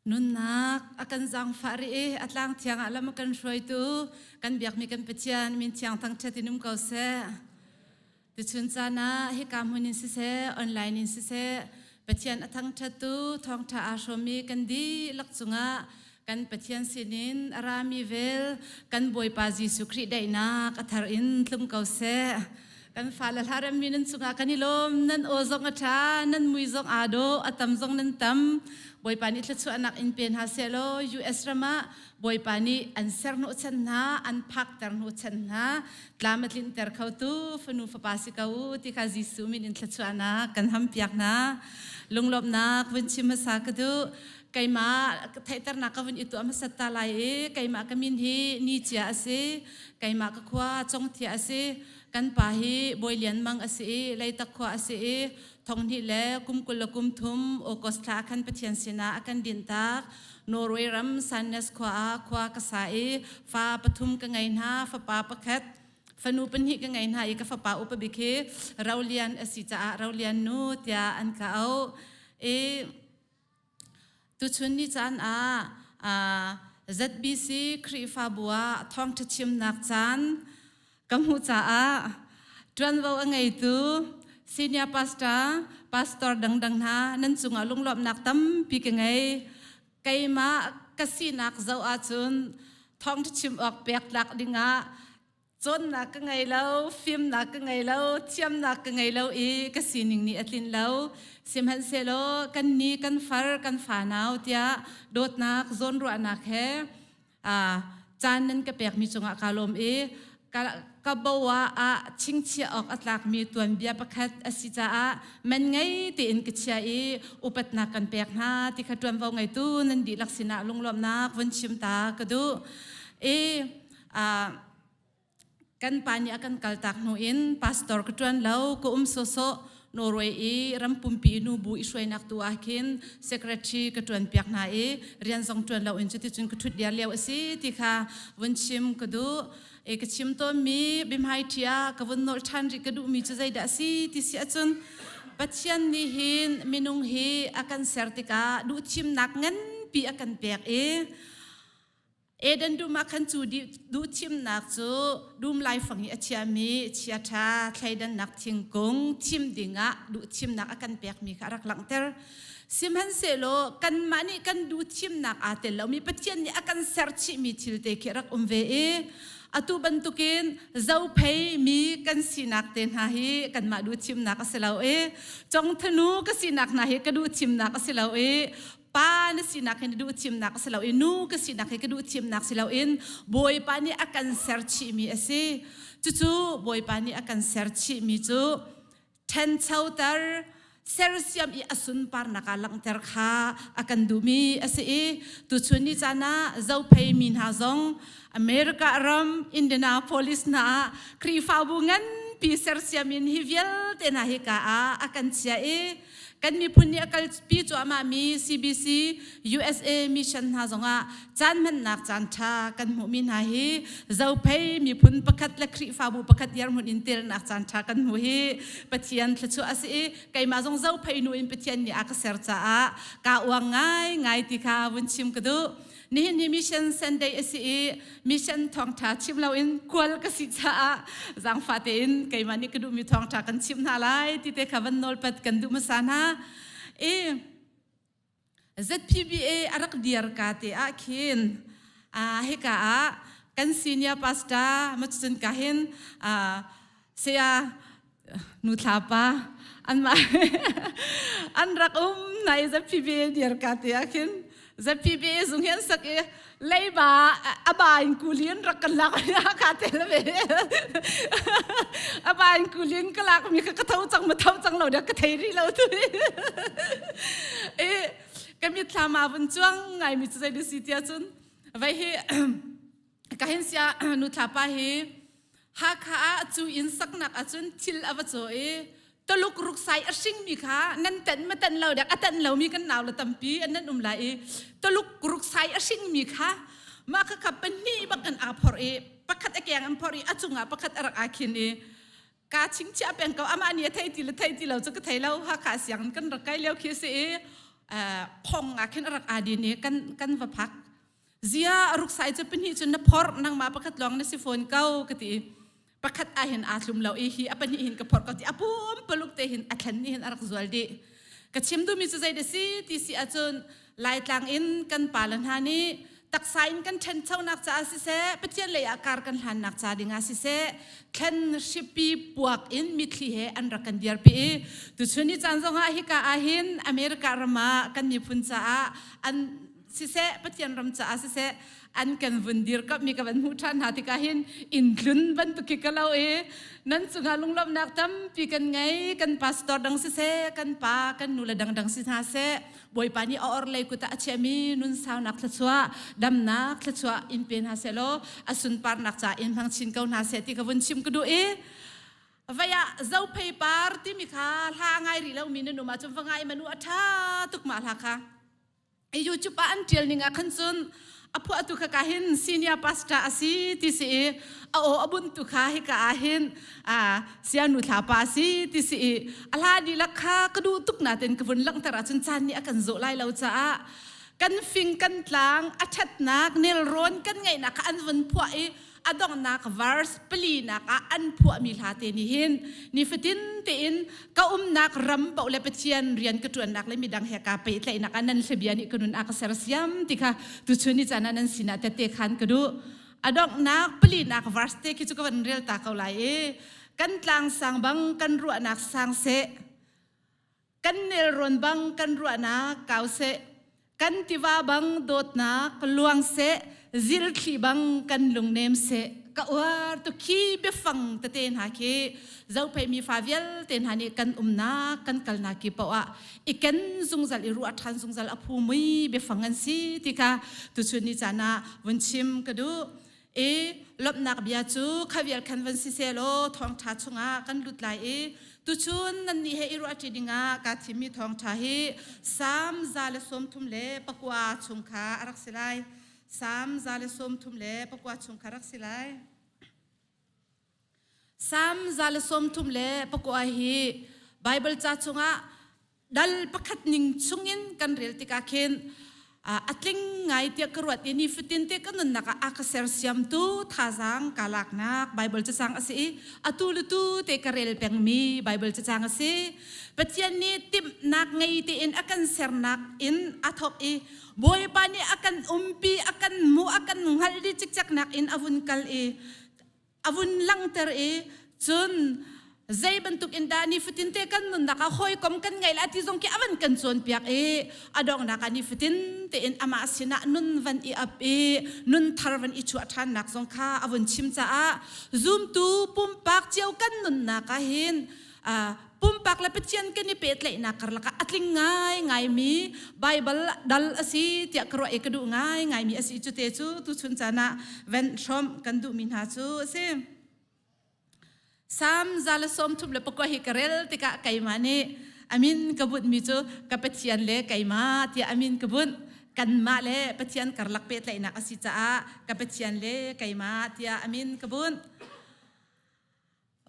Nunnak a kan zaangfah rih i a tlang thiang ah lam a kan hruaitu kan biakmi kan Pathian min thiang thangṭhat in um ko seh. Tuchun caan ah hika hmun in siseh, online in siseh, Pathian a thangṭhattu thawngṭha aa hrawmmi kan dihlak cungah kan Pathian sinin a rami vel kan Bawipa Jesuh Khrih daihnak a thar in tlung ko seh. Kan fale hla remmi nan cungah kan i lawm, nan aw zong a ṭha, nan mui zong aa dawh, a tam zong nan tam. Bawipa nih thluachuahnak in pe hna seh law US ram ah Bawipa nih an ser hnawhchan hna, an phakter hnawhchan hna, tlam a tlinter khotu fanu fapa si ko u ti kha Jesuh min in thluachuahnak kan hampiak hna. Lunglawmhnak vun chim hmasa ka duh. Keimah theihternak ka vun i tuah hmasat ta lai i keimah ka min hi Ni Cia a si. Keimah ka khua Congthia a si. Kan pa hi Bawi Lian Mang a si i Leitak khua a si i thonghnih le kum 23 August thla khan Pathian sinah a kan dinhtak. Norway ram Sandnes khua ah khua ka sa i fa pathum ka ngei hna, fapa pakhat, fanu pahnih ka ngei hna i ka fapa upa bik hi Rolian a si caah Rolian nu tiah an ka auh. I tuchun ni caan ah ZBC Khrihfabu ah thawngṭha chimnak caan ka hmuh caah ṭuanvo a ngeitu senior pastor, pastor dangdang hna nan cungah lunglawmhnak tampi ka ngei. Keimah ka sinak zoh ahcun thawngṭha chim awk pek tlak dingah cawnnak ka ngei lo, fimnak ka ngei lo, thiamnak ka ngei lo i ka sining nih a tlin lo. Sihmanhsehlaw kan ni kan far kan fanau tiah dawtnak zawnruahnak he caan nan ka pekmi cungah kaa lawm i ka bo ah chingchiah awk a tlakmi tuanbia pakhat a si caah man ngei tein ka chia i upatnak kan pek hna ti kha ṭuanvo ngeitu nan dihlak sinah lunglawmhnak vun chim ta ka duh. I kan pa nih a kan kaltak hnu in pastor ka ṭuan lo, ka um sawsawh. Norway i ram pumpi nu bu i hruainak tu ah khin secretary ka ṭuan piak hna i rian zong ṭuan lo in cuticun ka ṭhut diar lio a si ti kha vun chim ka duh. E ka chim tawnmi biahmai ṭhi ah ka vun nolh ṭhan rih ka duhmi cu zeidah a si ti si ahcun Pathian nih hin minung hi a kan ser tikah duhthimnak nganpi a kan pek i Eden dum ah khan cu duhthimnak cu dum laifang i a chiami chiaṭha thleidannak thingkung thim dingah duhthimnak a kan pekmi kha a rak langhter. Sihmanhsehlaw kanmah nih kan duhthimnak aa tel lomi Pathian nih a kan serchihmi thil te khi a rak um ve i atu bantukin zophei mi kan sinak te hna hi kanmah duhthimnak a si lo i congthanu ka sinak hna hi ka duhthimnak a si lo i pa na sinak hi na duh thimnak a si lo i nu ka sinak hi ka duh thimnak si loin Bawipa nih a kan ser chihmi a si. Cucu Bawipa nih a kan ser chihmi cu ṭhenchoter sersiam i a sunparnak ah langhter kha a kan duhmi a si i tuchun ni caan ah zophei mi hna zong America ram Indianapolis hna ah Khrihfabu nganpi sersiam in hi vialte hna hi ka ah a kan chia i Kan miphun nih a kalpi cuahmahmi CBC USA mission hna zongah caan hmannak caan ṭha kan hmuhmi hna hi Zophei miphun pakhat le Khrihfabu pakhat dirhmun in telnak caan ṭha kan hmu hi Pathian thluachuah a si i keimah zong Zophei nu in Pathian nih a ka ser caah kaa uang ngaingai ti kha vun chim ka duh. Nihin hi Mission Sunday a si i mission thawngṭha chim loin kual ka si caah zaangfah tein keimah nih ka duhmi thawngṭha kan chimh hna lai ti te kha van nawlpat kan duh hmasa hna. I ZPBA a rak dir ka te ah khin hika ah kan senior pastor macun ka hin saya nu thlapa an mah an rak um nai ZPBA dir ka te ah khin ZPBA zung hi an sak i leiba aba in kulin rak kan lak ka te le ve aba in kulin ka lak mi ka ka tho cang ma tho cang lo da ka thei ri lo tu e ka mit thla ma vun chuang ngai mi chu zai si tia cun vai hi ka hin sia nu thla pa hi Hakha ah cu inn saknak ahcun thil a va caw i Tuluk ruksai a hringmi kha nan tenh ma tenh lo dek a tenh lomi kan nau le tampi an nan um lai i Tuluk ruksai a hringmi kha mah kha kha pahnih bak in aa phorh i pakhat a keng an phorh i a cungah pakhat a rak aa khin i ka chingchiah peng ko amah nih a thei ti le thei ti lo cu ka thei lo Hakha sianginn kan rak kai lio khi si i. Khong ah khin a rak aa din i kan kan va phak. Zia a ruksai cu pahnih cun na phorh nangmah pakhat lawng na si fawn ko ka ti. Pakhat ah hin aa tlum lo i hi a pahnih hin ka phorh ko ti a pum paluk te hin a thlen ni hin a rak zual dih. Ka chim duhmi cu zei dah si ti si ahcun Laitlang in kan pale hna nih taksa in kan ṭhanchonak caah siseh, Pathian lei ah kar kan hlannak ca dingah siseh, thlen hripi puak in mitthli he an rak kan dirpi i tuchun ni caan zongah hika ah hin America ram ah kan miphun caah an siseh Pathian ram caah siseh an kan vun dirkamhmi ka van hmuh ṭhan hna tikah hin inn tlun bantuk khi ka lo i nan cungah lunglawmhnak tampi kan ngei. Kan pastor dang siseh, kan pa kan nu le dangdang si hna seh, Bawipa nih a orhlei kut ah a chiahmi nun saunak thluachuah, damnak thluachuah in pe hna seh law a sunparnak ca in hmang chin ko hna seh ti ka vun chim ka duh i vei ah zophei par timi kha hla ngai rih lomi nan um ahcun va ngai manu a ṭha tuk mah hla kha. YouTube ah an ṭial ning ah khan cun a phuahtu kha ka hin senior pastor a si ti si i a aw a buntu kha hika ah hin sianu thlapa a si ti si i a hla dihlak kha ka duh tuk nain ka vun langhter ahcun caan nih a kan zawh lai lo caah kan fing kan tlang a ṭhatnak nelrawn kan ngeihnak kha an vun phuah i a donghnak verse palinak ah an phuahmi hla te nih hin nifatin tein ka umnak ram paoh le Pathian rian ka ṭuannak le midang he kaa pehtlaihnak ah nan hlabia nih ka nun a ka sersiam ti kha tuchun ni caan ah nan sinah tette khan ka duh. A donghnak palinak verse te khi cu ka van rel ta ko lai i kan tlang sang bang kan ruahnak sang seh, kan nelrawn bang kan ruahnak kau seh, kan tiva bang dawtnak luang seh, zilthli bang kan lungnem seh. Ka uar tu khi biafang tete hna khi zophei mi fa vialte hna nih kan umnak kan kalnak ki poah ah i ken zungzal i ruah ṭhan zungzal a phu mui biafang an si ti kha tuchun ni caan ah vun chim ka duh. I lawmhnak bia cu kha vial khan van si sehlaw thawngṭha chungah kan lut lai i tuchun nannih he i ruahṭi dingah kaa thimmi thawngṭha hi Salm 139 chung kha a rak si lai. Salm 139 chung kha rak si lai. Salm 139 hi Baibal ca chungah dal pakhat ning chungin kan rel tikah khin a tling ngai tiah ka ruat i nifatin te ka nunnak ah a ka sersiamtu thazaang ka laknak Baibal cacang a si i atu le tu te ka rel pengmi Baibal cacang a si. Pathian nih timhnak ngei tein a kan sernak in a thawk i Bawipa nih a kan umpi, a kan hmuh, a kan hngalh dih cikceknak in a vun kal i a vun langhter i cun zei bantuk in dah nifatin te kan nunnak ah hawikom kan ngeih la ti zong khi a van kan cawnpiak i a donghnak ah nifatin tein amah sinah nun van i ap i nun thar van i chuah ṭhannak zong kha a vun chim caah zumtu pumpak cio kan nunnak ah hin pumpak le Pathian kan i pehtlaihnak karlak ah a tling ngaingaimi Baibal dal a si tiah ka ruah i ka duh ngaingaimi a si. Cu te cu tuchun caan ah ven hrawmh kan duhmi hna cu a si. Salm 134 hi ka rel tikah keimah nih amin ka bunhmi cu ka Pathian le keimah tiah amin ka bunh. Kanmah le Pathian karlak pehtlaihnak a si caah ka Pathian le keimah tiah amin ka bunh.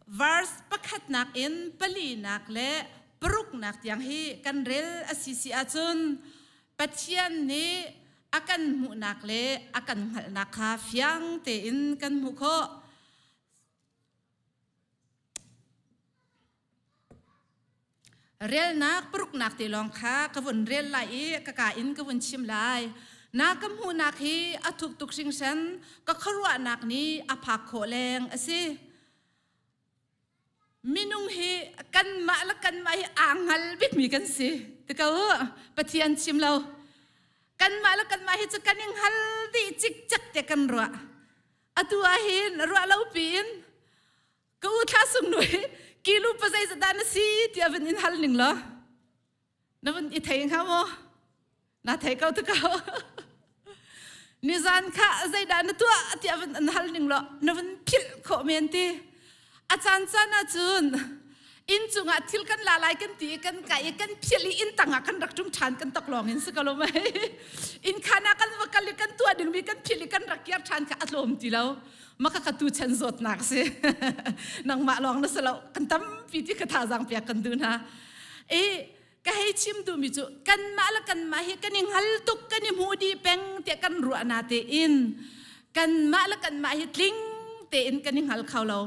Verse pakhatnak in palinak le paruknak tiang hi kan rel a si si ahcun Pathian nih a kan hmuhnak le a kan hngalhnak kha fiang tein kan hmuh khawh. Relnak paruknak te lawng kha ka vun rel lai i ka ka in ka vun chim lai. Na ka hmuhnak hi a thuk tuk hringhran, ka khuaruahnak nih a phak khawh leng a si. Minung hi kanmah le kanmah hi aa hngal bikmi kan si. Ti ko Pathian chim lo. Kanmah le kanmah hi cu kan i hngal dih cikcek te kan ruah. Atu ah hin ruah lo piin Ka u thla sung nu hi kilu pa zeizat dah na si tiah van in hal ning law na van i thei hnga maw? Na thei ko tu ko. Nizan kha zeidah na tuah tiah van an hal ning law na van philh khawh men ti. A caan caan ahcun inn cungah thil kan la lai kan ti i kan kai i kan philh i inn tangah kan rak ṭum ṭhan kan tok lawng in si ko lo mei. Inn khan ah kan va kal i kan tuah dingmi kan philh i kan rak kiar ṭhan kha a tlawm ti lo. Maka ka tu chan zawtnak si. Nangmah lawng na si lo. Kan tampi ti ka thazaang piak kan duh hna. I Ka hei chim duhmi cu kanmah le kanmah hi kan i hngal tuk, kan i hmu dih peng tiah kan ruah na tein kanmah le kanmah hi tling tein kan i hngal kho lo.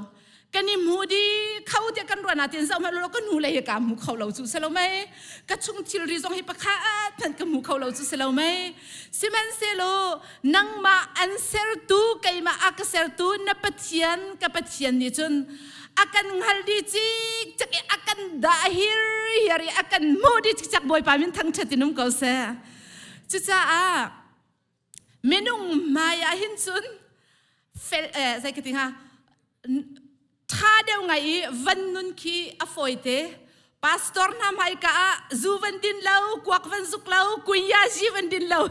Kan i hmu dih kho tiah kan ruah na tein zoh hmanh law ka hnu lei hi ka hmu kho lo cu si lo mei. Ka chung thilri zong hi pakhat hmanh ka hmu kho lo cu si lo mei. Sihmanhsehlaw nangmah an sertu keimah a ka sertu na Pathian ka Pathian nih cun a kan hngal dih cikcek i a kan dah hirhiar i a kan hmuh dih cikcek Bawipa min thangṭhat in um ko seh. Cucaah minung hmai ah hin cun fel eh, zei ka ti hnga ṭha deuh ngai i van nun khi a fawite. Pastor hna hmaika ah zu van din lo, kuak van zuk lo, kunya zi van din lo.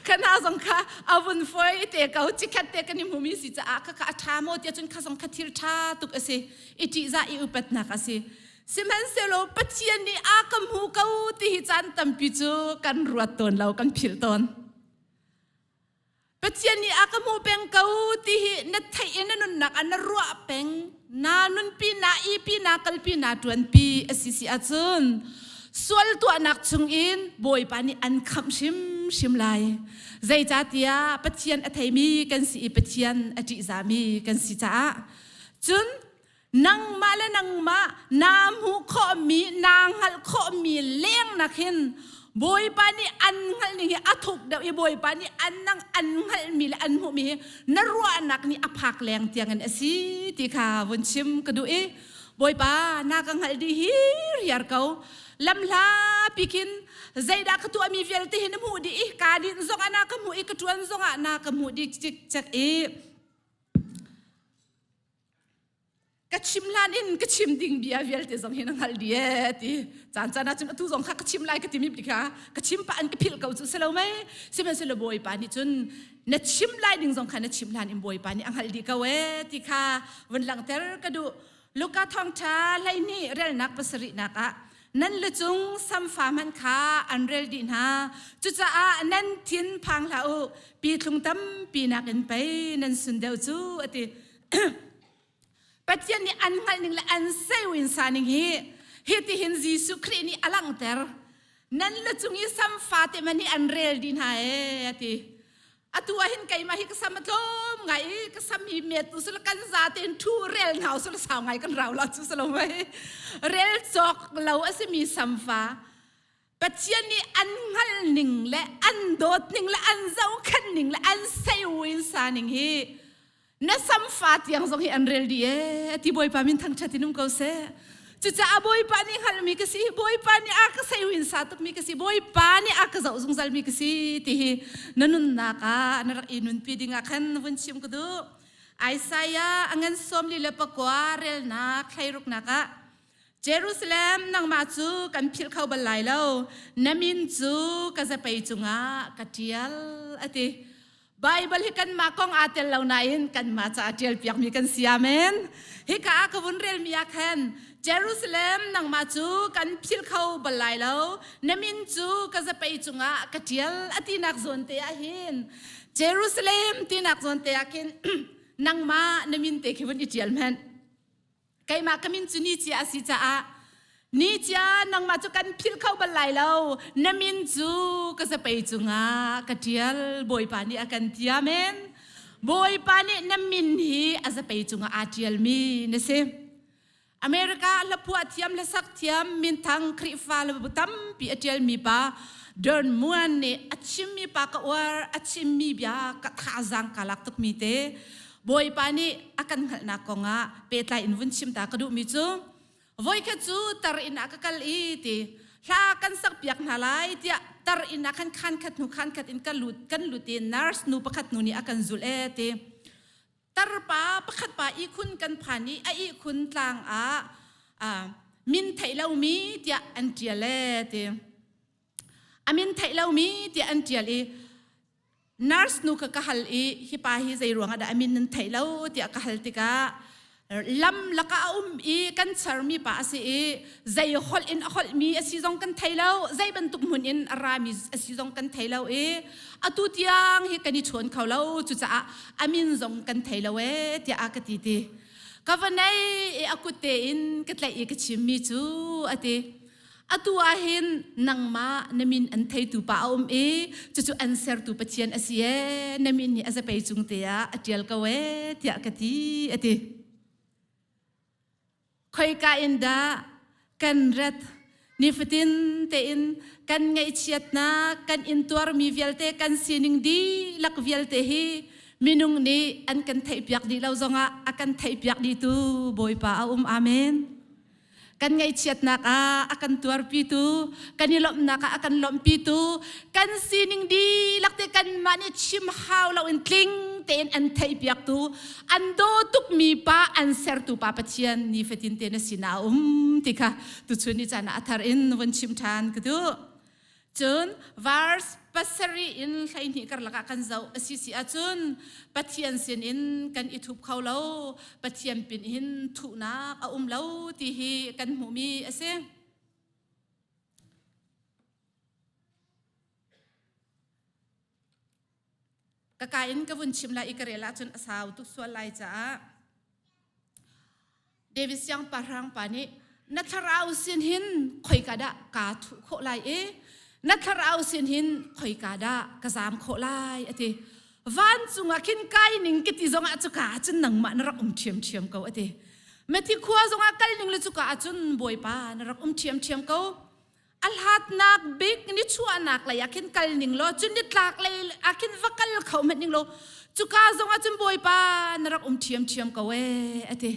Khana zong kha a vun foi te ko chikhat te kan i hmumi si caah kha kha a ṭha maw tiah cun kha zong kha thil ṭha tuk a si. I ṭihzah i upatnak a si. Sihmanhsehlaw Pathian nih a ka hmu ko ti hi caan tampi cu kan ruat tawn lo, kan philh tawn. Pathian nih a ka hmuh peng ko ti hi na theih i na nunnak ah na ruah peng na nunpi na ipi na kalpi na ṭuanpi a si si ahcun sual tuahnak chungin Bawipa nih an khamh hrimhrim lai. Zeicahtiah Pathian a theimi kan si i Pathian a ṭihzami kan si caah. Cun nangmah le nangmah naa hmuh khawhmi naa hngalh khawhmi lengnak hin Bawipa nih an hngalh ning hi a thuk deuh i Bawipa nih an nang an hngalhmi le an hmuhmi hi na ruahnak nih a phak leng tiangin a si ti kha vun chim ka duh i Bawipa na ka hngalh dih hi riar ko lamhla pi khin zeidah ka tuahmi vialte hi na hmuh dih i kaa dinh zongah na ka hmuh i ka ṭuan zongah na ka hmuh dih cikcek i Ka chim hlan in ka chim ding bia vialte zong hi na hngalh dih ee ti. Caan caan ahcun atu zong kha ka chim lai ka timi kha ka chim pah in ka philh ko cu si lo mei. Sihmanhsehlaw Bawipa nih cun na chim lai ding zong kha na chim hlan in Bawipa nih a hngalh dih ko ee ti kha vun langhter ka duh. Luka thawngṭha 12 relnak pasarihnak ah nan lucung samfa hmanh kha an rel dih hna. Cucaah nan thin phang hlah u, pithlung tampi nakin pei nan sun deuh cu a ti. Pathian nih an hngalh ning le an sewin sa ning hi hitihin Jesuh Khrih nih a langhter. Nan lucung i samfa te man hi an rel dih hna ee a ti. Atu ah hin keimah hi ka sam a tlawm ngai i ka sam hi met u sila kan za tein thu rel hna u sila sau ngai kan rau la cu silo mei. Rel cawk lo a simi samfa Pathian nih an hngalh ning le an dawt ning le an zohkhenh ning le an seiwin sa ning hi na samfa tiang zong hi an rel dih ee ti Bawipa min thangṭhat in um ko seh. Cucaah Bawipa nih hngalhmi ka si, Bawipa nih a ka seiwin sa tukmi ka si, Bawipa nih a ka zoh zungzalmi ka si ti hi na nunnak ah na rak i nunpi ding ah khan vun chim ka duh. Isaiah a ngan 49 relnak thleiruknak ah Jerusalem, nangmah cu kan philh kho bal lai lo. Na min cu ka zapei cungah ka ṭial, a ti. Baibal hi kanmah kong aa tel lo nain kanmah caah ṭialpiakmi kan si. Amen. Hika ah ka vun relmi ah khan Jerusalem, nangmah cu kan philh kho bal lai lo. Na min cu ka zapei cungah ka ṭial, a tinak zawn te ah hin Jerusalem tinak zawn te ah khin nangmah na min te khi vun i ṭial hmanh. Keimah ka min cu ni cia a si caah ni cia nangmah cu kan philh kho bal lai lo. Na min cu ka zapei cungah ka ṭial. Bawipa nih a kan ti. Amen. Bawipa nih na min hi a zapei cungah aa ṭialmi na si. America hlaphuah thiam hlasak thiam minthang Khrihfa le bu tampi a ṭialmi pa Don Moen nih a chimmi pa ka uar a chimmi bia ka thazaang ka lak tukmi te Bawipa nih a kan hngalhnak kongah pehtlai in vun chim ta ka duhmi cu voikhat cu tar inn ah ka kal i ti hla kan sakpiak hna lai tiah tar inn ah khan khan khat hnu khan khat in kan lut kan lut i nurse nu pakhat nu nih a kan zulh e ti tarpa pakhat pa ihkhun kan phan i a ihkhun tlang ah min theih lomi tiah an ṭial e ti a min theih lomi tiah an ṭial i Nurse nu kha ka hal i hi pa hi zei ruangah dah a min nan theih lo tiah ka hal tikah lam lakah a um i kan charmi pa a si i zei holh in a holhmi a si zong kan thei lo zei bantuk hmun in a rami a si zong kan thei lo i atu tiang hi kan i chawn kho lo cucaah a min zong kan thei lo ee tiah a ka ti ti ka va nei i a kut tein ka tlaih i ka chimmi cu a ti. Atu ah hin nangmah na min an theitu pa a um i cucu an sertu Pathian a si ee, na min nih a zapei cung te ah a ṭial ko ee tiah ka ti a ti. Khoika in dah kan rat? Nifatin tein kan ngaihchiatnak, kan intuarmi vialte, kan sining dihlak vialte hi minung nih an kan theihpiak dih lo zongah a kan theihpiak dihtu Bawipa a um. Amen. Kan ngaihchiatnak ah a kan tuarpitu, kan i lawmhnak ah a kan lawmhpitu, kan sining dihlak te kanmah nih chim hau loin tling tein an theihpiaktu, an daw tukmi pa, an sertu pa Pathian nifatin te na sinah a um ti kha tuchun ni caan ah a thar in vun chim ṭhan ka duh. Cun verse 7 in 12 karlak ah kan zoh a si si ahcun Pathian sin in kan i thup kho lo, Pathian pin hin thuhnak a um lo ti hi kan hmuhmi a si. Ka ka in ka vun chim lai i ka rel ahcun a sau tuk sual lai caah David siangpahrang pa nih na thlarau sin hin khoika dah kaa thuh khawh lai i na thlarau sin hin khoika dah ka zaam khawh lai a ti. Vancung ah khin kai ning ka ti zongah cuka ah cun nangmah na rak um ṭhiamṭhiam ko a ti. Methi khua zongah kal ning le cuka ah cun Bawipa na rak um ṭhiamṭhiam ko. A hlatnak bik ni chuahnak lei ah khin kal ning law cun nitlak lei ah khin va kal kho hmanh ning law cuka zongah cun Bawipa na rak um ṭhiamṭhiam ko ee a ti.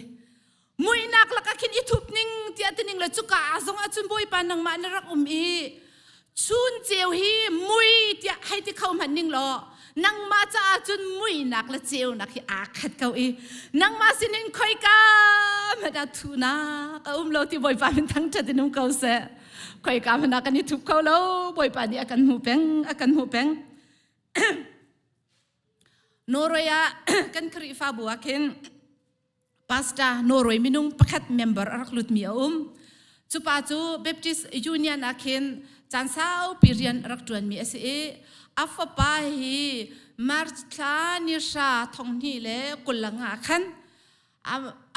Muihnak lakah khin i thup ning tiah ti ning law cuka zongah cun Bawipa nangmah na rak um i chun ceu hi mui tiah hei ti kho hmanh ning law nangmah caah cun muihnak le ceunak hi aa khat ko i nangmah sinin khoika hmanh ah thuhnak a um lo ti Bawipa min thangṭhat in um ko seh. Khoika hmanh ah kan i thup kho lo. Bawipa nih a kan hmu peng, a kan hmu peng. Norway ah kan Khrihfabu ah khin Pastor Norway minung pakhat member a rak lutmi a um. Cu pa cu Baptist Union ah khin caan saupi rian a rak ṭuanmi a si i a fapa hi March thla ni hra thong hnih le 20 le nga khan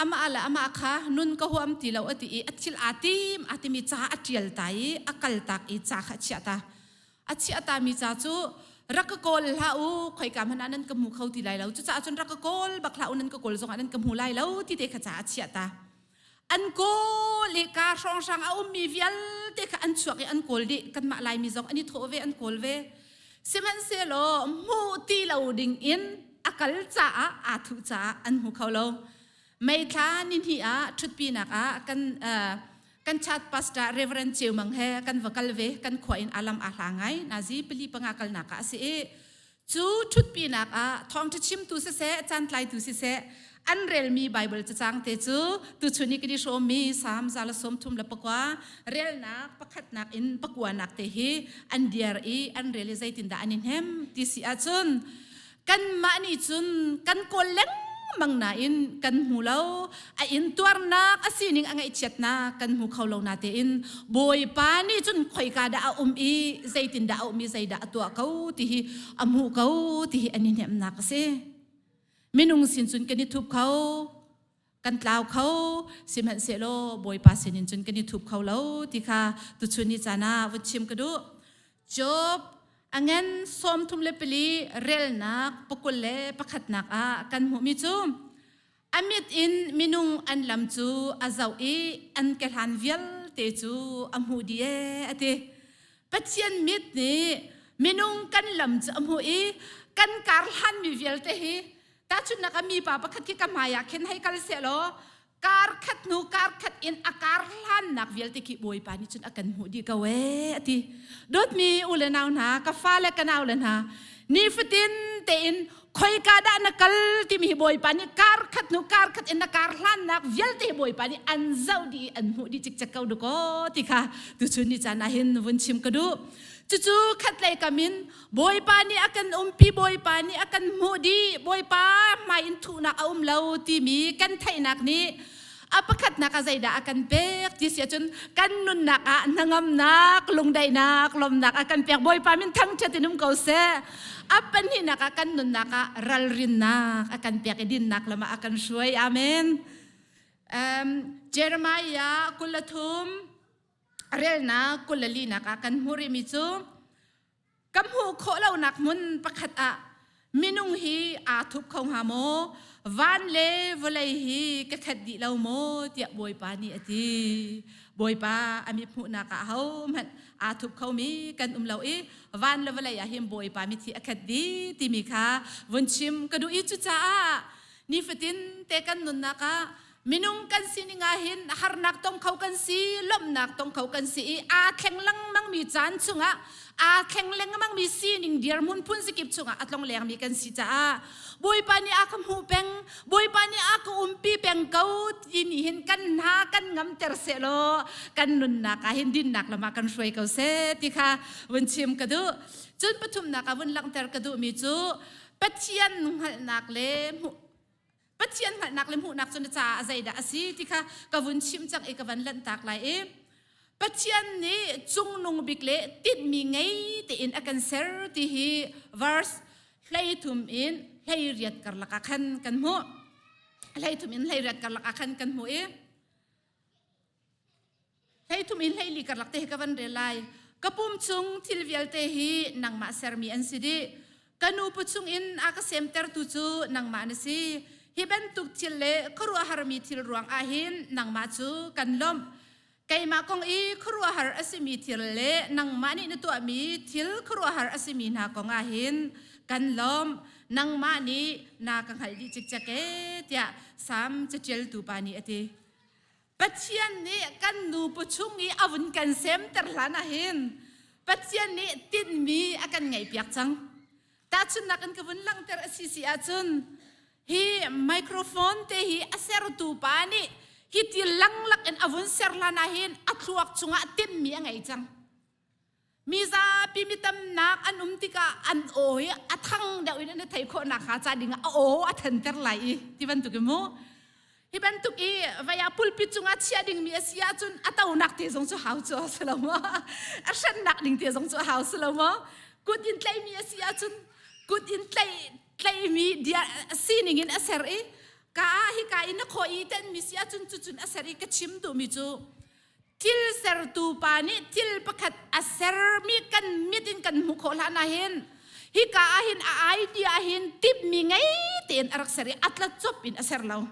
amah le amah kha nun ka huam ti lo a ti i a thil aa tim aa timi ca a ṭial ta i a kal tak i ca kha a chiah ta. A chiah tami ca cu rak ka kawl hlah u, khoika hmanh ah nan ka hmu kho ti lai lo. Cucaah cun rak ka kawl bak hlah u, nan ka kawl zongah nan ka hmu lai lo ti te kha ca a chiah ta. An kawl i ka hrawnghrang a ummi vialte kha an chuak i an kawl dih. Kanmah Laimi zong an i thawh ve, an kawl ve. Sihmanhsehlaw hmuh ti lo ding in a kal caah aa thuh caah an hmu kho lo. May thla nihnih ah ṭhutpinak ah kan kan chat pastor Reverend Ceu Mang he kan va kal ve. Kan khua in alam a hla ngai. Nazi pali panga kalnak ah a si i cu ṭhutpinak ah thawngṭha chimtu siseh, caantlaitu siseh, an relmi Bible cacang te cu tuchun i kan i hrawmmi Salm 139 relnak pakhatnak in pakuanak te hi an diar i an rel i zeitindah an i hnem ti si ahcun kanmah nih cun kan kawl lengmang nain kan hmu lo. A intuarnak, a sining, a ngaihchiatnak kan hmu kho lo natein Bawipa nih cun khoika dah a um i zeitindah a um i zeidah a tuah ko ti hi a hmuh ko ti hi an i hnemhnak a si. Minung sin cun kan i thup kho, kan tlau kho, sihmanhsehlaw Bawipa sinin cun kan i thup kho lo ti kha tuchun ni caan ah vun chim ka duh. Job a ngan 34 relnak 21nak ah kan hmuhmi cu a mit in minung an lam cu a zoh i an kehlan vialte cu a hmuh dih ee a ti. Pathian mit nih minung kan lam cu a hmuh i kan kar hlanmi vialte hi tahchunhnak ah mipa pakhat khi ka hmai ah khin hei kal seh law kar khat hnu kar khat in a kar hlannak vialte khi Bawipa nih cun a kan hmuh dih ko ee a ti. Dawtmi u le nau hna, ka fa le ka nau le hna, nifatin tein khoika dah na kal timi hi Bawipa nih kar khat hnu kar khat in na kar hlannak vialte hi Bawipa nih an zoh dih i an hmuh dih cikcek ko dukaw ti kha tuchun ni caan ah hin vun chim ka duh. Cucu khatlei kam in Bawipa nih a kan umpi, Bawipa nih a kan hmuh dih, Bawipa hmai in thuhnak a um lo timi kan theihnak nih a pakhatnak ah zeidah a kan pek ti si ahcun kan nunnak ah hnangamnak, lungdaihnak, lawmnak a kan pek. Bawipa min thangṭhat in um ko seh. A pahnihnak ah kan nunnak ah ralrinnak a kan pek i dinnak lam ah a kan hruai. Amen. Jeremiah 23. Relnak 24 nak ah kan hmuh rihmi cu ka hmuh khawh lonak hmun pakhat ah minung hi aa thup kho hnga maw? Van le vawlei hi ka khat dih lo maw? tiah Bawipa nih a ti. Bawipa a mi hmuhnak ah hohmanh aa thup khomi kan um lo i van le vawlei ah hin Bawipa mithi a khat dih timi kha vun chim ka duh i cucaah nifatin te kan nunnak ah Minung kan sining ah hin harnak tong kho kan si, lawmhnak tong kho kan si i aa thleng lengmangmi caan chungah aa thleng lengmangmi sining dirhmun phun zikip chungah a tlong lengmi kan si caah Bawipa nih a ka hmuh peng, Bawipa nih a ka umpi peng ko timi hin kan hna kan ngamter sehlaw kan nunnak ah hin dinnak lam ah kan hruai ko seh ti kha vun chim ka duh. Cun pathumnak ah vun langhter ka duhmi cu Pathian hngalhnak le hmuh Pathian hngalhnak le hmuhnak cu na caah a zeidah a si ti kha ka vun chim cang i ka van lanhtak lai i Pathian nih cungnung bik le tinhmi ngei tein a kan ser ti hi verse 13 in 18 karlak ah khan kan hmuh. 13 in 18 karlak ah khan kan hmuh i 13 in 14 karlak te hi ka van rel lai. Ka pum chung thil vialte hi nangmah sermi an si dih. Ka nu pu chung in a ka semtertu cu nangmah na si. Hi bantuk thil le khuaruahharmi thil ruang ah hin nangmah cu kan lawmh. Keimah kong i khuaruahhar a simi thil le nangmah nih na tuahmi thil khuaruahhar a simi hna kong ah hin kan lawmh. Nangmah nih na ka hngalh dih cikcek ee tiah Salm caṭialtu pa nih a ti. Pathian nih kan nupu chung i a vun kan semter hlan ah hin Pathian nih tinhmi a kan ngeihpiak cang. Tahchunhnak in ka vun langhter a si si ahcun hi microphone te hi a sertu pa nih hi ti langlak in a vun ser hlan ah hin a thluak chungah tinhmi a ngei cang. Mi zapi mi tamnak an um tikah an aw hi a thang deuh in an i theih khawh nakhnga ca dingah a aw a thanter lai i ti bantuk in mu. Hi bantuk i vaya pulpit cungah chiah dingmi a si ahcun a tonak te zong cu hau cu a si lo maw? A hrennak ding te zong cu a hau si lo maw? Kut in tlaihmi a si ahcun kut in tlaih tlaihmi dia sining in a ser i ka ah hika in na khaw i tenmi si ahcun cucun a ser i ka chim duhmi cu Thil sertu pa nih thil pakhat a sermi kan mit in kan hmuh khawh hlan ah hin hika ah hin a idea ah hin timhmi ngei tein a rak ser i a tlacop in a ser lo.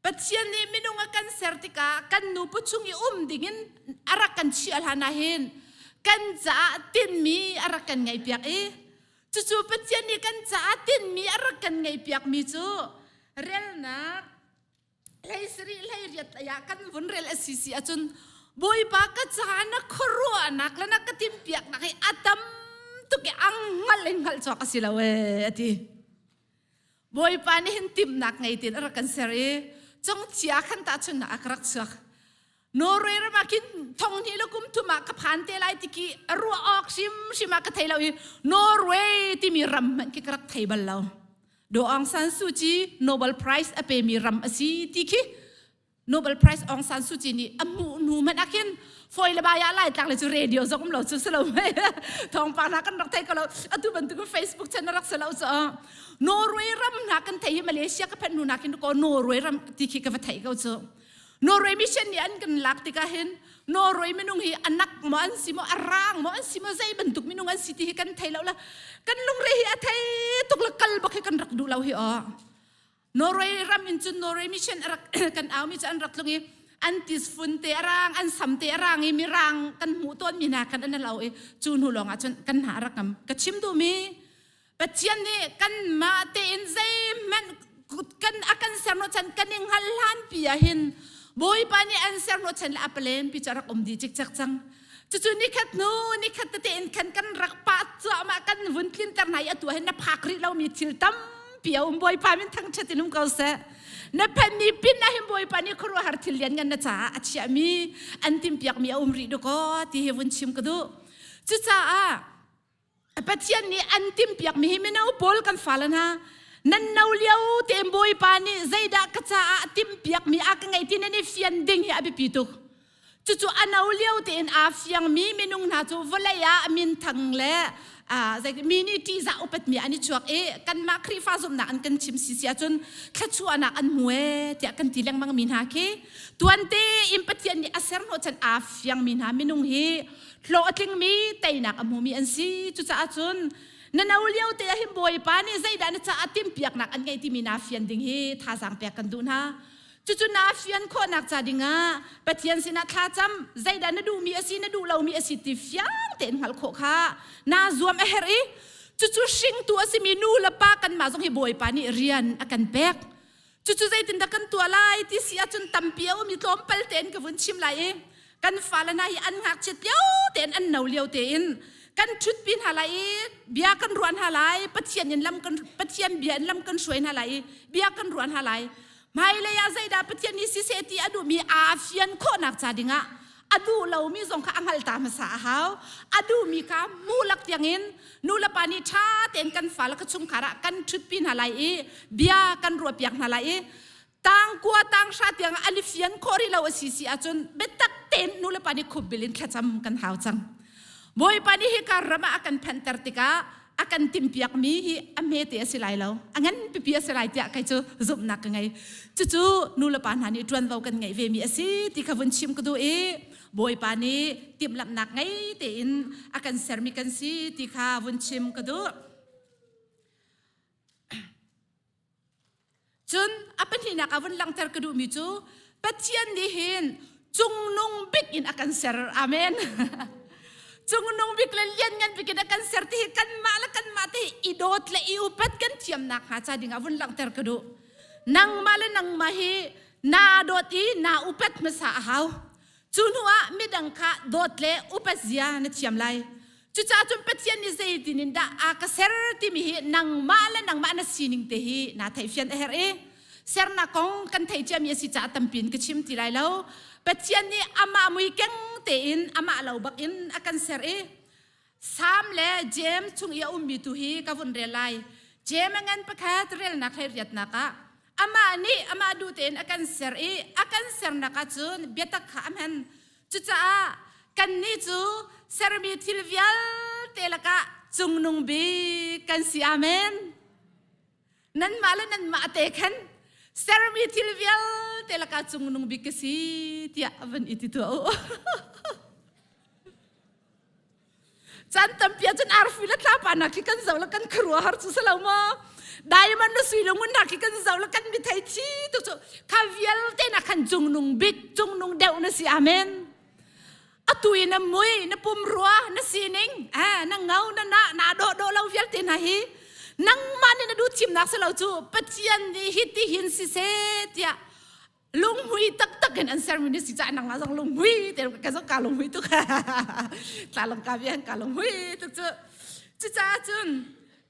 Pathian nih minung a kan ser tikah kan nupu chung i um dingin a rak kan chiah hlan ah hin kan caah tinhmi a rak kan ngeihpiak i cucu Pathian nih kan caah tinhmi a rak kan ngeihpiakmi cu relnak 17 18 lei ah kan vun rel a si si ahcun Bawipa ka caah na khuaruahnak le na ka timhpiaknak hi a tam tuk i ang hngalh in hngalh cawk a si lo ee a ti. Bawipa nih hin timhnak ngei tein a rak kan ser i congcia khan tahchunhnak ah ka rak chuak. Norway ram ah khin thong hnih le kum thum ah ka phan te lai ti khi ruah awk hrimhrim ah ka thei lo i Norway timi ram hmanh khi ka rak thei bal lo. Do Aung San Suu Kyi Nobel Prize a pemi ram a si ti khi Nobel Prize Aung San Suu Kyi nih a hmuh hnu hmanh ah khin foi le bai ah Laitlang le cu radio zong um lo cu si lo mei thawngpang hna kan rak thei ko lo atu bantuk Facebook chan rak si lo cu Norway ram hna kan thei hi Malaysia ka phanh hnu na khin ko Norway ram ti khi ka va thei ko cu Norway mission nih an kan lak tikah hin Norway minung hi anak maw an si maw a rang maw an si maw zei bantuk minung an si ti hi kan thei lo la kan lungre hi a thei tuk la kal bak hi kan rak duh lo hi aw Norway ram in cun Norway mission rak kan au mi cu an rak tlung i an tisfun te arang an sam te arang i mirang kan hmuh tawn mi hna khan an lo i cu hnu lawng ah cun kan hna rak ngam ka chim duh mi Pathian nih kanmah tein zeihmanh kan a kan serhnawhchan kan i hngal hlanpi ah hin Bawipa nih an serhnawhchan le a palen pi cu a rak um dih cikcek cang. Cucu nikhat hnu nikhat tete in khan kan rak pah cuahmah kan vun tlinter hna i atu ah hin na phak rih lomi thil tampi a um Bawipa min thangṭhat in um ko seh. Na phenmi pin ah hin Bawipa nih khuaruahhar thil lian ngan na caah a chiahmi an timhpiakmi a um rih dakaw ti hi vun chim ka duh. Cucaah Pathian nih an timhpiakmi hi mino pawl kan fale hna nan no lio tein Bawipa nih zeidah ka caah timhpiakmi a ka ngei ti nan i fian ding hi a biapi tuk. Cucu a no lio tein aa fiangmi minung hna cu vawlei ah minthang le Mi nih ṭihzah upatmi an i chuak i kanmah Khrihfa zumhnak an kan chim si si ahcun thluachuahnak an hmu ee tiah kan ti lengmang mi hna khi tuante in Pathian nih a ser hnawhchan aa fiangmi hna minung hi hlawh a tlingmi teinak a hmumi an si. Cucaah cun na no lio te ah hin Bawipa nih zeidah na caah timhpiaknak an ngeih timi naa fian ding hi thazaang pek kan duh hna. Cucu naa fian khawhnak ca dingah Pathian sinah thlacam, zeidah na duhmi a si, na duh lomi a si ti fiang tein hngalh khawh kha naa zuam a herh i cucu hringtu a simi nu le pa kanmah zong hi Bawipa nih rian a kan pek. Cucu zeitindah kan tuah lai ti si ahcun tampi a um i tlawmpal tein ka vun chim lai i kan fale hna hi an ngakchiat lio tein an no lio tein kan ṭhutpi hna lai i bia kan ruah hna lai, Pathian in lam kan Pathian bia in lam kan hruai hna lai i bia kan ruah hna lai. Hmailei ah zeidah Pathian nih siseh ti a duhmi aa fian khawhnak ca dingah a duh lomi zong kha a hngalh ta hmasa a hau. A duhmi kha hmuhlak tiangin nulepa nih ṭha tein kan fale ka chungkhar ah kan ṭhutpi hna lai i bia kan ruahpiak hna lai i tangkua tanghra tiang an i fian khawh rih lo a si si ahcun biatak tein nulepa nih khupbil in thlacam kan hau cang. Bawipa nih hika ram ah a kan phanhter tikah a kan timhpiakmi hi a hmete a si lai lo, a ngan pipi a si lai tiah kei cu zumhnak ka ngei. Cucu nulepa hna nih ṭuanvo kan ngeih vemi a si ti kha vun chim ka duh i Bawipa nih timhlamhnak ngei tein a kan sermi kan si ti kha vun chim ka duh. Cun a pahnihnak ah vun langhter ka duhmi cu Pathian nih hin cungnung bik in a kan ser. Amen. Cungnung bik le lianngan bik in a kan ser ti hi kanmah le kanmah te i dawt le i upat kan thiamnak hnga ca dingah vun langhter ka duh. Nangmah le nangmah hi naa dawt i naa upat hmasa a hau. Cu hnu ah midang kha dawt le upat zia na thiam lai. Cucaah cun Pathian nih zeitin in dah a ka ser timi hi nangmah le nangmah na sining te hi naa theihfian a herh i sernak kong kan theih ciami a si caah tampi in ka chim ti lai lo. Pathian nih amah mui keng tein amah lo bak in a kan ser i Salm le James chung i a ummi tu hi ka vun rel lai. James a ngan pakhat relnak hlei riatnak ah amah nih amah duh tein a kan ser i a kan sernak ahcun biatak kha a hman. Cucaah kannih cu sermi thil vialte lakah cungnung bik kan si. Amen. Nanmah le nanmah te khan sermi thil vialte lakah cungnung bik ka si tiah van i ti tuah u. Caan tampi ahcun arfi le tlapa nak khi kan zoh le kan khuaruahhar cu si lo maw? Diamond le sui le ngun nak khi kan zoh le kan mithei thi tuk cu kha vialte nak khan cungnung bik cungnung deuh na si amen. Atu i na mui na pumrua na sining eh na ngau na na na dawh dawh lo vialte hna hi nangmah nih na duh thimnak si lo cu Pathian nih hi ti hin si seh tiah lunghmui taktak in an sermi na si caah nangmah zong lunghmui te ka zong ka lunghmui tuk tla lang ka bian ka lunghmui tuk cu cucaah cun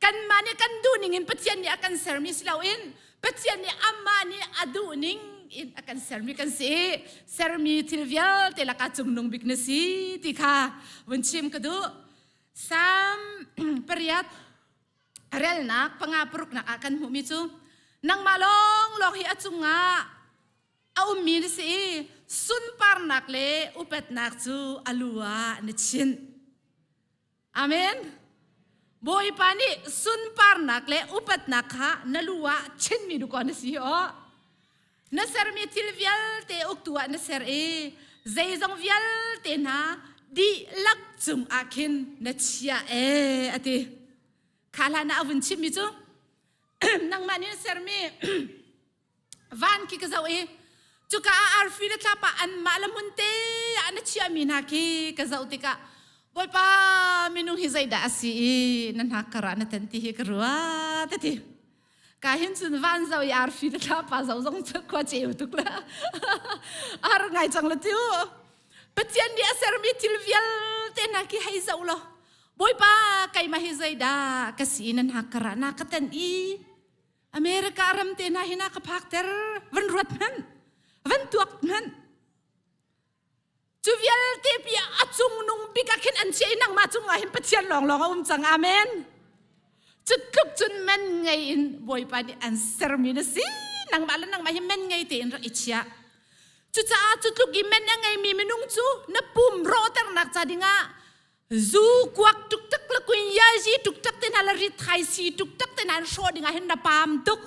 kanmah nih kan duh ning in Pathian nih a kan sermi si loin Pathian nih amah nih a duh ning in a kan sermi kan si sermi thil vialte lakah cungnung bik na si ti kha vun chim ka duh Salm pariat relnak panga paruknak ah kan hmuhmi cu nangmah lawnglawng hi a cungah a ummi na si i sunparnak le upatnak cu a lu ah na chinh. Amen. Bawipa nih sunparnak le upatnak kha na lu ah chinmi dukaw na si aw. Na sermi thil vialte uktu ah na ser i zeizong vialte hna dihlak cung ah khin na chia ee a ti. Kha hlan ah a vun chimmi cu nangmah nih na sermi van khi ka zoh i cuka ah arfi le tlapa anmah le hmun te ah na chiahmi hna khi ka zoh tikah Bawipa minung hi zeidah a si i na hnak karah na ten ti hi ka ruat a ti. Ka hin cun van zo i arfi le thlapa zo zong cu khua ceu tuk la. Ar ngai cang la tiu. Pathian nih a sermi thil vialte hna khi hei zoh law Bawipa keimah hi zeidah ka si nan hak karah na ka tan i America ram te hna hi na ka phak ter van ruat hmanh van tuak hmanh Cu vialte pi a cungnung bik ah khin an chiah i nangmah cungah hin Pathian lawnglawng a um cang. Amen. Cu tluk cun men ngei in Bawipa nih an sermi na si. Nangmah le nangmah hi men ngei tein rak i chiah. Cucaah cu tluk i men a ngeimi minung cu na pum rawhternak ca dingah zu kuak tuktak le kuin yaji si tuk tak te hna le rit-thai si tuk tak te hna in hrawh ding ah hin na paam tuk.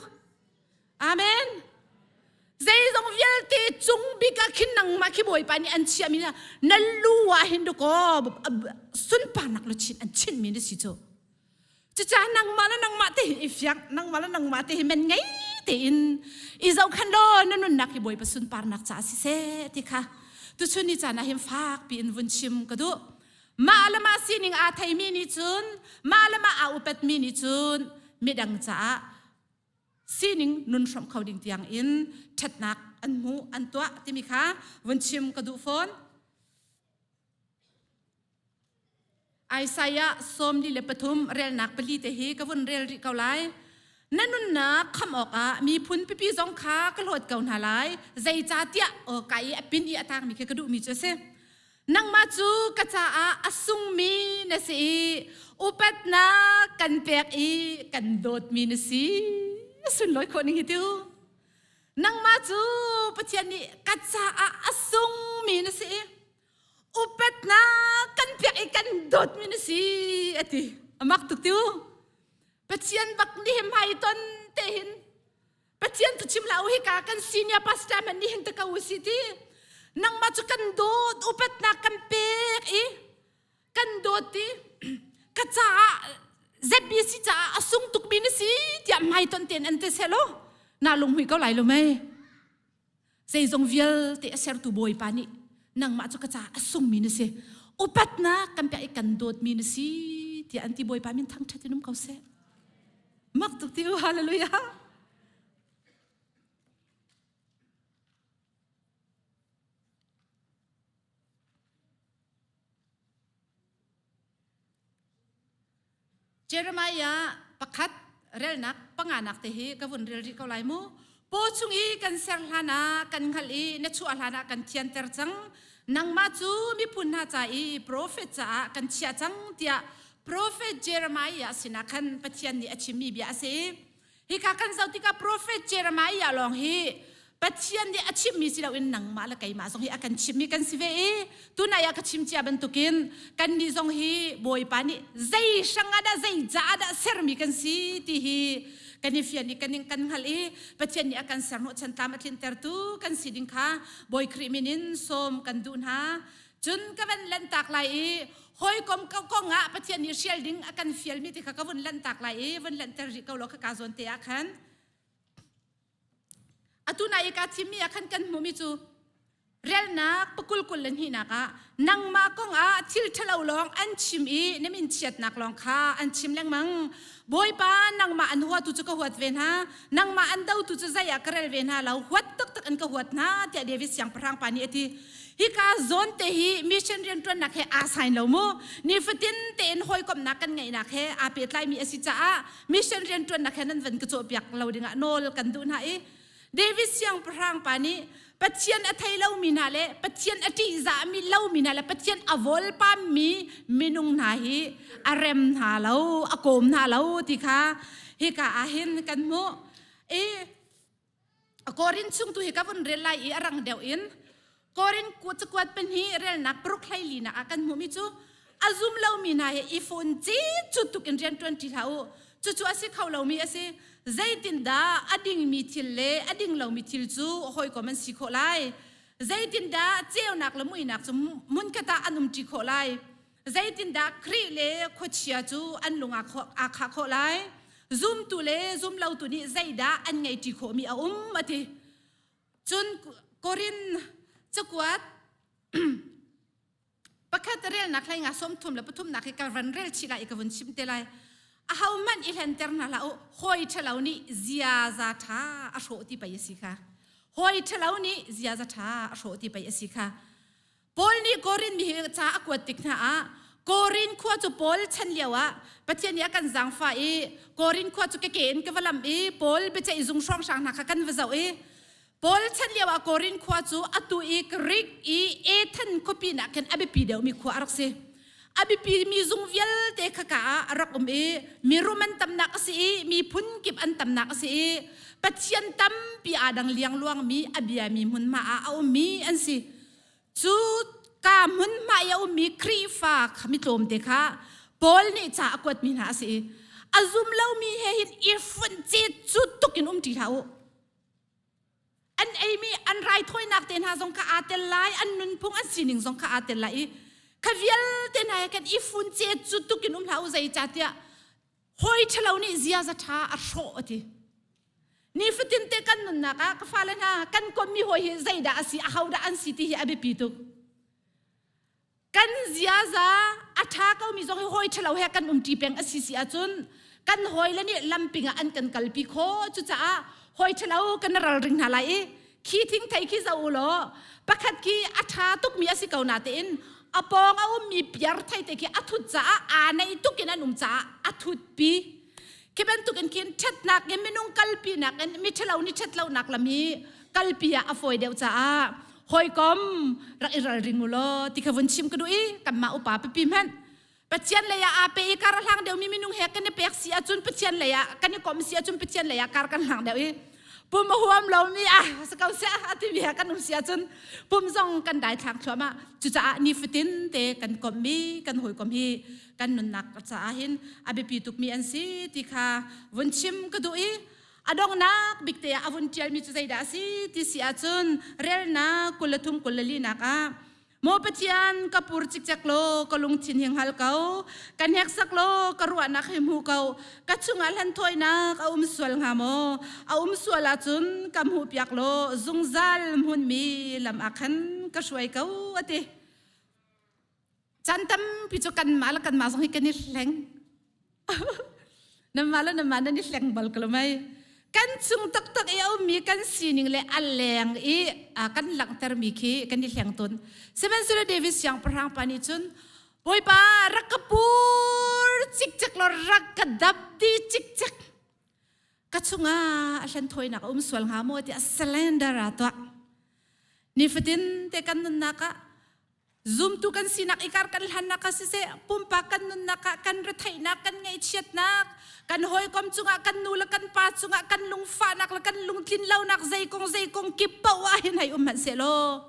Amen. Zeizong vialte cung bik ah khin nangmah khi Bawipa nih an chiahmi na na lu ah hin dakaw sunparnak luchin an chinmi na si cu. Cucaah nangmah le nangmah te hi i fiang, nangmah le nangmah te hi men ngei tein i zohkhan law na nunnak hi Bawipa sunparnak caah siseh ti kha tuchun ni caan ah hin fak piin vun chim ka duh. Mah le mah sining aa theimi nih cun, mah le mah aa upatmi nih cun midang caah sining nun hrawmh kho ding tiang in ṭhatnak an hmu, an tuah timi kha vun chim ka duh fawn. Isaiah 43 relnak pali te hi ka vun rel rih ko lai. Na nunnak khamh awkah miphun pipi zong kha ka hlawt ko hna lai. Zeicahtiah aw ka i a pin i a tangmi khi ka duhmi cu a si. Nangmah cu ka caah a sungmi na si i upatnak kan pek i kan dawtmi na si. Sunlawi khawh ning hi tu. Nangmah cu Pathian nih ka caah a sungmi na si i upatnak kan pek i kan dawtmi na si a ti a mak tuk tu Pathian bak nih hmai ton te hin Pathian tu chim la u hika kan senior pastor man nih hin ta ko si ti nangmah cu kan dawt upatnak kan pek i kan dawt ti ka caah ZBC caah a sung tukmi na si tiah hmai ton ten an te selo na lunghui ko lai lo mei Zeizong vialte a sertu Bawipa nih nangmah cu ka caah a sungmi na si. Upatnak kan pek i kan dawtmi na si tiah an ti Bawipa min thangṭhat in um ko seh. Mak tuk ti u hallelujah. Jeremiah pakhat relnak panganak te hi ka vun rel rih ko lai mu. Paw chung i kan ser hlan ah kan hngalh i na chuah hlan ah kan thianter cang. Nangmah cu miphun hna ca i profet caah kan chiah cang tiah profet Jeremiah sinah khan Pathian nih a chimmi bia a si. Hika kan zoh tikah profet Jeremiah lawng hi Pathian nih a chimmi si loin nangmah le keimah zong hi a kan chimmi kan si ve i tunai ah ka chim cia bantukin kannih zong hi Bawipa nih zei hrang ah dah zei caah dah sermi kan si ti hi kan i fian i kan kan hngalh i Pathian nih a kan ser hnawh chan tlam a tlintertu kan si ding kha Bawi Khrih min in sawm kan duh hna. Cun ka van lanhtak lai i hawikom kong ah Pathian nih hrial ding a kan fialmi ti kha ka vun lanhtak lai i vun lanhter rih ko law ka ka zawn te ah khan atu na i ka thimmi ah khan kan hmuhmi cu relnak pakul kul le hnihnak ah nangmah kong ah thil ṭhalo lawng an chim i na min chiatnak lawng kha an chim lengmang Bawipa nangmah an huatu cu ka huat ve hna nangmah an dotu cu zei ah ka rel ve hna lo huat taktak in ka huat hna tiah David siangpahrang pa nih a ti Hika zawn te hi mission rianṭuannak he aa sain lo mu. Nifatin tein hawikomhnak kan ngeihnak he aa pehtlaimi a si caah mission rianṭuannak he nan van ka cawhpiak lo dingah nawl kan duh hna i David siangpahrang pa nih Pathian a thei lomi hna le Pathian a ṭihzahmi lomi hna le Pathian a vawlpammi minung hna hi a rem hna lo, a kawm hna lo ti kha hika ah hin kan hmuh. I Korin chung tu hi ka vun rel lai i a rang deuh in Korin cakuat pahnih relnak paruk hleili nak ah kan hmuhmi cu a zum lomi hna he i fun ci cu tuk in rian ṭuan ṭi hlah u cucu a si kho lomi a si zeitindah a dingmi thil le a ding lomi thil cu hawikom an si khawh lai zeitindah ceunak le muihnak cu hmunkhat ah an umṭi khawh lai Zeitindah Khrih le khuachia cu an lung aa khah khawh lai? Zumtu le zumlotu nih zeidah an ngeihṭi khawhmi a um a ti. Cun Korin cakuat pakhat relnak hlei nga sawm thum le pathumnak hi ka van rel chih lai i ka vun chim te lai. Ahohmanh i hlenter hna hlah u, hawi ṭhalo nih ziaza ṭha a hrawh ti pei a si kha. Hawi ṭhalo nih ziaza ṭha a hrawh ti pei a si kha. Paul nih Korin mi hi ca a kuat tik hna ah Korin khua cu Paul chan lio ah Pathian nih a kan zaangfah i Korin khua cu keke in ka va lam i Paul biaceih zung hrawnghrang hna kha kan va zoh i Paul chan lio ah Korin khua cu atu i Greek i Ethan khuapi nak khin a biapi deuhmi khua a rak si. A biapi mi zung vialte khaka ah a rak um i mirum an tamnak a si i miphun kip an tamnak a si i Pathian tampi aa dang liangluangmi a biami hmunhma ah a ummi an si. Cu ka hmunhma i a ummi Khrihfa kha mi tlawmte kha Paul nih ca a kuatmi hna a si i a zum lomi he hin i funh cet cu tuk in um ṭi hlah u. An eimi an raithawinak te hna zong kha aa tel lai, an nunphung an sining zong kha aa tel lai i kha vialte hna he khan i fun cet cu tuk in um hlah u zeicahtiah hawi ṭhalo nih ziaza ṭha a hrawh a ti. Nifatin te kan nunnak ah ka fale hna kan kommi hawi hi zeidah a si, ahodah an si ti hi a biapi tuk. Kan ziaza a ṭha komi zong hi hawi ṭhalo he kan umṭi peng a si si ahcun kan hawile nih lamping ah an kan kalpi khawh. Cucaah hawi ṭhalo kan ralring hna lai i khi thingthei khi zoh u law pakhat khi a ṭha tukmi a si ko natein a pawng a ummi piar theite khi a thut caah aa nei tuk in an um caah a thutpi. Khi bantuk in khin ṭhatnak in minung kalpinak in miṭhalo nih ṭhatlonak lam hi kalpi ah a fawi deuh caah hawikom rak i ralring u law ti kha vun chim ka duh i kanmah upa pipi hmanh Pathian lei ah aa pe i kar a hlang deuhmi minung he kan i pek si ahcun Pathian lei ah kan i komh si ahcun Pathian lei ah kar kan hlang deuh i pum a huam lomi ah si ko seh a timi he kan um si ahcun pum zong kan daithlang thluahmah. Cucaah nifatin te kan komhmi kan hawikom hi kan nunnak caah hin a biapi tukmi an si ti kha vun chim ka duh i a donghnak bik te ah a vun ṭialmi cu zeidah a si ti si ahcun relnak 23 24 nak ah Maw Pathian, ka pur cikcek law ka lungthin hi hngal ko. Ka hneksak law ka ruahnak hi hmu ko. Ka chungah hlanthawinak a um sual hnga maw? A um sual ahcun ka hmuhpiak law zungzal hmunmi lam ah khan ka hruai ko, a ti. Caan tampi cu kanmah le kanmah zong hi kan i hleng. Nanmah le nanmah nan i hleng bal ko lo mei? Kan chung taktak i a ummi kan sining le a leng i kan langhtermi khi kan i hleng tawn. Sihmanhsehlaw David siangpahrang pa nih cun Bawipa rak ka pur cikcek law rak ka dap di cikcek. Ka chungah a hlenthawinak a um sual hnga maw tiah surrender a tuah. Nifatin te kan nunnak ah Zumtu kan sinak i kar kan hlannak ah siseh, pumpak kan nunnak ah kan retheihnak, kan ngaihchiatnak, kan hawikom cungah, kan nu le kan pa cungah kan lungfahnak le kan lungtlin lonak zeikong zeikong kip paoh ah hin hei um hmanh sehlaw,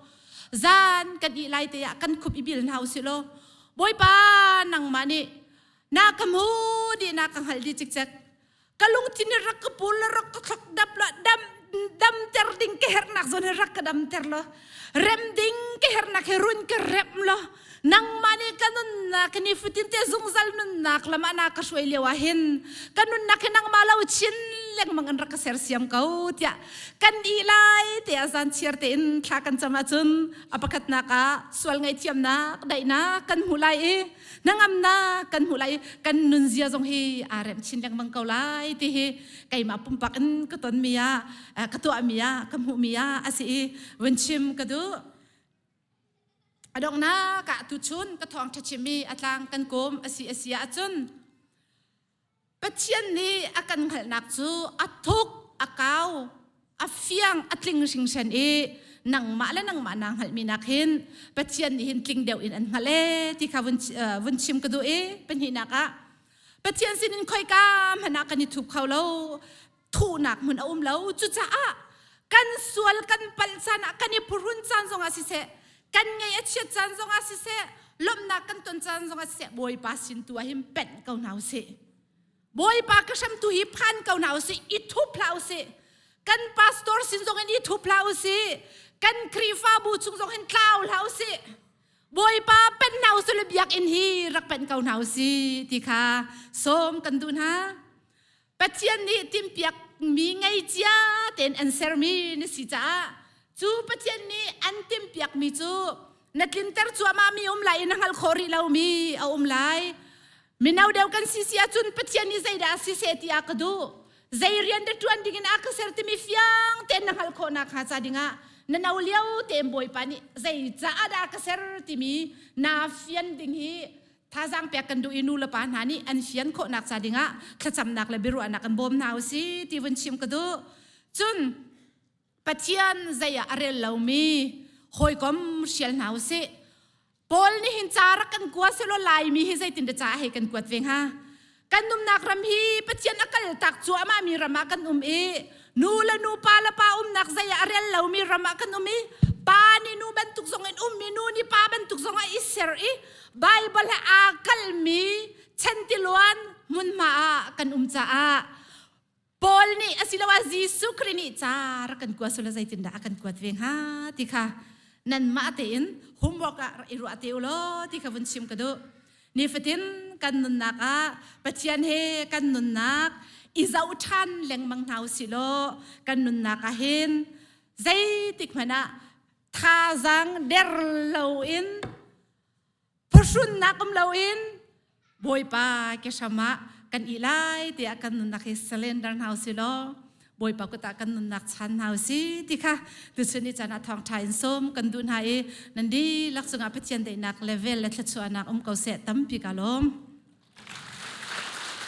zan kan ih lai te ah kan khup i bil hna usih law, Bawipa nangmah nih na ka hmu dih na ka hngalh dih cikcek. Ka lungthin hi rak ka pul la rak ka thlok dap la dam damter ding ka hernak zawn hi rak ka damter lo rem ding ka hernak hi run ka rem lo nangmah nih ka nunnak ni fatin te zungzal nunnak lam ah na ka hruai lio ah hin ka nunnak hi nangmah lo chin lengmang in rak ka sersiam ko tiah kan i lai te ah zan chiar tein thla kan cam ahcun a pakhatnak ah sual ngaihthiamnak daihnak kan hmu lai i hnangamnak kan hmuh lai i kan nunzia zong hi aa rem chin lengmang ko lai ti hi keimah pumpak in ka tonmi ah ka tuahmi ah ka hmuhmi ah a si i vun chim ka duh. A donghnak ah tuchun ka thawngṭha chimmi a tlang kan kawm a si a si ahcun Pathian nih a kan hngalhnak cu a thuk, a kau, a fiang, a tling hringhran i nangmah le nangmah naa hngalhmi nak hin Pathian nih hin tling deuh in an hngalh ee ti kha vun, vun chim ka duh i pahnihnak ah Pathian sinin khoika hmanh ah kan i thup kho lo, thuhnak hmun a um lo. Cucaah kan sual kan palh caan ah kan i phuhrun caan zongah siseh, kan ngaih a chiat caan zongah siseh, lawmhnak kan ton caan zongah siseh, Bawipa sin tu ah hin penh ko hna usih. Bawipa ka hram tu hi phan ko hna usih, i thup hlah usih. Kan pastor sin zong in i thup hlah usih. Kan Khrihfabu chung zong hin tlau hlah usih. Bawipa penh hna usih le biakinn hi rak penh ko hna usih ti kha sawm kan duh hna. Pathian nih timhpiakmi ngei cia tein an sermi na si caah cu Pathian nih an timhpiakmi cu na tlinter cuahmah mi um lai i na hngalh khawh rih lomi a um lai. Mino deuh kan si si ahcun Pathian nih zeidah si seh ti a ka duh zei rian dah ṭuan dingin a ka ser timi fiang tein na hngalh khawh nakhnga ca dingah na no lio tein Bawipa nih zei caah dah a ka ser timi naa fian ding hi thazaang pek kan duh i nu le pa hna nih an fian khawhnak ca dingah thlacamnak le biaruahnak kan bawm hna usih ti vun chim ka duh. Cun Pathian zei ah a rel lomi hawikom hrial hna usih. Paul nih hin ca rak kan kua selaw Laimi hi zeitin dah ca hei kan kuat ve hnga? Kan umnak ram hi Pathian a kal tak cuahmah mi ram ah kan um i nu le nu pa le pa umnak zei ah a rel lomi ram ah kan um i pa nih nu bantuk zong in um i nu nih pa bantuk zong ah i ser i Bible he aa kalmi. Chantiluan hmunhma ah kan um caah Paul nih asiloah Jesuh Khrih nih ca rak kan kua sula zeitindah a kan kuat ve hnga ti kha nanmah tein homework ah i ruah te u law ti kha vun chim ka duh. Nifatin kan nunnak ah Pathian he kan nunnak i zoh ṭhan lengmang hna u sih law kan nunnak ah hin zeitik hmanh ah thazaang der loin phuhrunnak um loin Bawipa ke hram ah kan i lai tiah kan nunnak hi surrender hna usih law Bawipa kut ah kan nunnak chan hna usih ti kha tuchun ni caan ah thawngṭha in sawm kan duh hna i nan dihlak cungah Pathian daihnak le vel le thluachuahnak um ko seh tampi ka lawm.